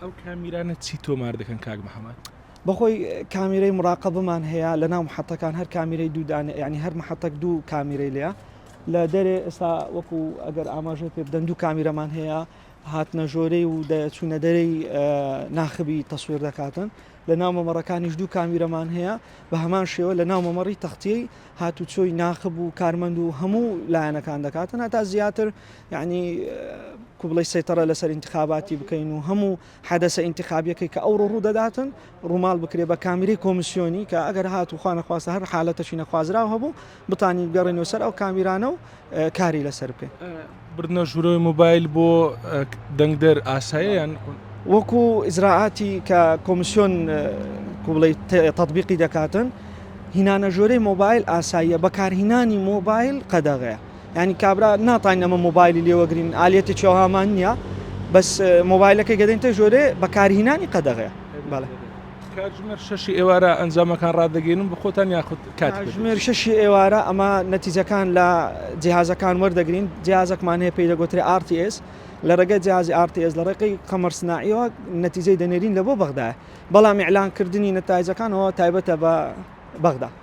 ئەو کامیرانە چی تۆمار دەکەن کاک محەممەد؟ بەخۆی کامیرەی مراقبەمان هەیە لە ناو محەتەکان هەر کامیرەی دوو دانە یعنی هەر محەتەک دوو کامیرەی لێە لە دەرێ ئێستا وەکو ئەگەر ئاماژەی پێ بدەن دوو کامیرەمان هەیە هاتنە ژۆرەی و چوونە دەرەی ناخبی تەسویر دەکاتن لە ناو مەمەڕەکانیش دوو کامیرەمان هەیە بە هەمان شێوە لە ناو مەمەڕی تەختیەی هاتوچۆی ناخب و کارمەند و هەموو لایەنەکان دەکاتن هەتا زیاتر یعنی کوبڵی سەیتەڕە لەسەر ئینتخاباتی بکەین و هەموو حەدەسە ئینتخابیەکەی کە ئەوڕۆ ڕوو دەداتن ڕووماڵ بکرێ بە کامیرەی کۆمیسیۆنی کە ئەگەر هات و خوانەخواستە هەر حالەتەکی نەخوازراو هەبوو بتانین بگەڕێینەوە سەر ئەو کامیرانە و کاری لەسەر بکەین. بردنە ژوورەوەی مۆبایل بۆ دەنگدەر ئاسایە یان؟ وەکو ئیجرائاتی کە کۆمیسیۆن کو بڵێی تەتبیقی دەکاتن هینانە ژۆرەی مۆبایل ئاساییە بەکارهینانی مۆبایل قەدەغەیە. یانی کابرا ناتوانین ئەمە مۆبایلی لێوەگرین ئالیەتێکی ئەوهامان نییە بەس مۆبایلەکەی گەدەین تە ژۆرێ بەکارهینانی قەدەغەیە بەڵێ. کاتژمێر شەشی ئێوارە ئەنجامەکان ڕادەگەینن بە خۆتان یاخود کات کاتژمێر شەشی ئێوارە ئەمە نەتیجەکان لە جیهازەکان وەردەگرین جیازەکمان هەیە پێی دەگوترێ RTS لە ڕێگەی جیازی RTS لە ڕێگەی قەمەر سناعیەوە نەتیجەی دەنێرین لە بۆ بەغدایە بەڵام ئیعلانکردنی نەتایجەکانەوە تایبەتە بە بەغدا.